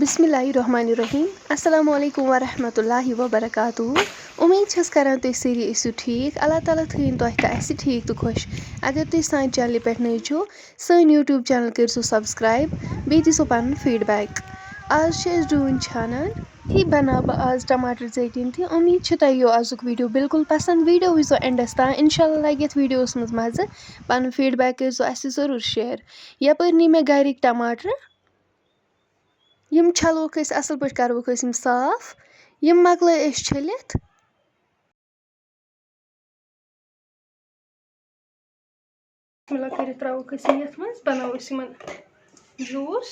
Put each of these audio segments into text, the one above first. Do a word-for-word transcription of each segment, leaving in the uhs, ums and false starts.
بسم اللہ الرحمن الرحیم۔ السلام علیکم ورحمۃ اللہ وبرکاتہ۔ امید چھس کران تُہۍ سٲری ٲسِو ٹھیٖک۔ اللہ تعالیٰ تھٲیِن تۄہہِ تہٕ اَسہِ ٹھیٖک تہٕ خۄش۔ اگر تُہۍ سانہِ چینلہِ پٮ۪ٹھ نٔوۍ چھِو، سٲنۍ YouTube channel کٔرۍ زیو subscribe، بیٚیہِ دِی زیو پنُن feedback۔ آز چھِ أسۍ ڈوٗنۍ چھانان۔ یہِ بناو بہٕ آز ٹماٹر ژیٹِنۍ تہِ۔ امید چھِ تۄہہِ یہِ آزُک video بالکل پسند۔ Video وٕچھ زیو endس تام۔ انشاءاللہ لگہِ یتھ videoس منٛز مزٕ۔ پنُن feedback کٔرۍ زیو اَسہِ ضروٗر share۔ یپٲرۍ نی مےٚ گرِکۍ ٹماٹر۔ یِم چھَلوکھ أسۍ اَصٕل پٲٹھۍ، کَروکھ أسۍ یِم صاف۔ یِم مۄکلٲے أسۍ چھٔلِتھ۔ بسم اللہ کٔرِتھ ترٛاووکھ أسۍ یِم یَتھ منٛز، بَناوو أسۍ یِمَن juice۔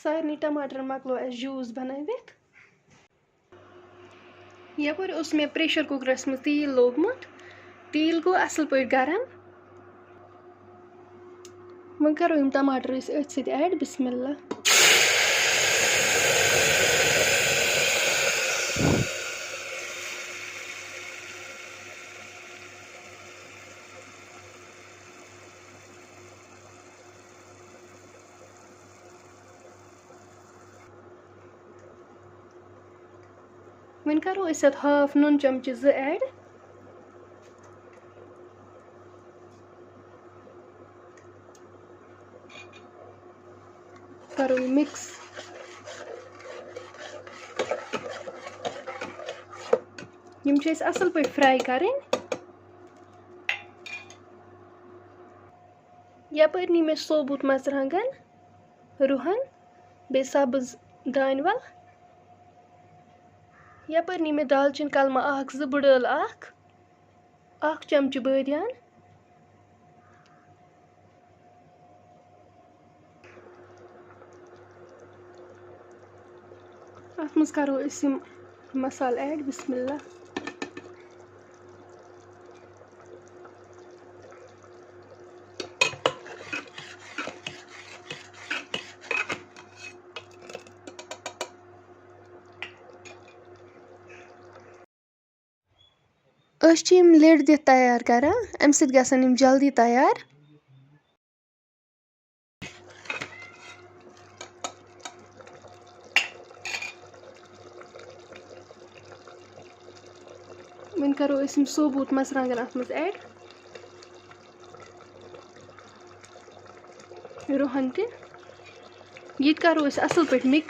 سارنٕے ٹماٹرن مۄکلو اَسہِ juice بنٲوِتھ۔ یپٲرۍ اوس مےٚ pressure cookerس منٛز تیٖل لوگمُت، تیٖل گوٚو اَصٕل پٲٹھۍ گرم۔ وۄنۍ کرو یِم ٹماٹر أسۍ أتھۍ سۭتۍ add۔ بسم اللہ۔ وۄنۍ کرو أسۍ اَتھ half نُن چمچہٕ زٕ add۔ کرو یہِ mix۔ یِم چھِ اَسہِ اَصٕل پٲٹھۍ fry کَرٕنۍ۔ یَپٲرۍ نی مےٚ ثوبوٗت مَرژٕوانٛگَن، رُہَن، بیٚیہِ سَبٕز دانہِ وَل۔ یَپٲرۍ نی مےٚ دالچیٖن کَلمہٕ اَکھ، زٕ بٕڈٕ ٲلہٕ اَکھ، اَکھ چَمچہٕ بٲدیان۔ اَتھ منٛز کَرو أسۍ یِم مصالہٕ add۔ بسم اللہ۔ أسۍ چھِ یِم lid دِتھ تیار کران، اَمہِ سۭتۍ گژھن یِم جلدی تیار۔ وۄنۍ کرو أسۍ یِم ثوبوٗت مرژٕوانٛگن اَتھ منٛز add، رُہن تہِ۔ یہِ تہِ کرو أسۍ اَصٕل پٲٹھۍ mix۔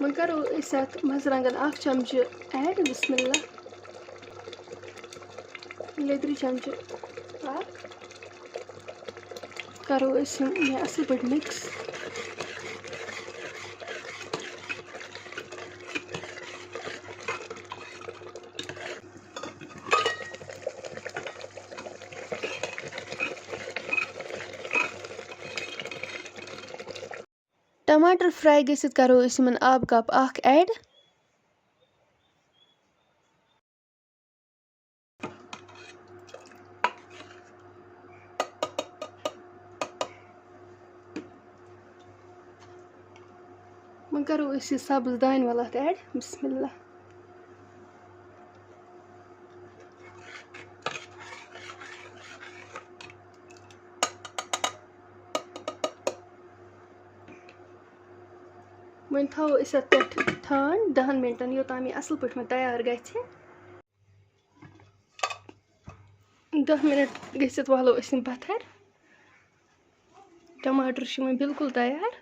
وۄنۍ کرو أسۍ اَتھ مرژٕوانٛگن اکھ چمچہٕ add۔ بسم اللہ۔ لیٚدرِ چمچہٕ اکھ۔ کرو أسۍ یِم یہِ اَصٕل پٲٹھۍ mix۔ ٹماٹر fry گٔژھِتھ کرو أسۍ یِمن آبہٕ cup اکھ add۔ وۄنۍ کرو أسۍ یہِ سبٕز دانہِ وَل اَتھ add۔ بسم اللہ۔ وۄنۍ تھاوو أسۍ اَتھ پٮ۪ٹھ ٹھانٛڈ دَہَن مِنٹَن، یوٚتام یہِ اَصٕل پٲٹھۍ وۄنۍ تیار گژھِ۔ دَہ مِنَٹ گٔژھِتھ والو أسۍ یِم پَتھَر۔ ٹماٹر چھِ وۄنۍ بالکل تیار۔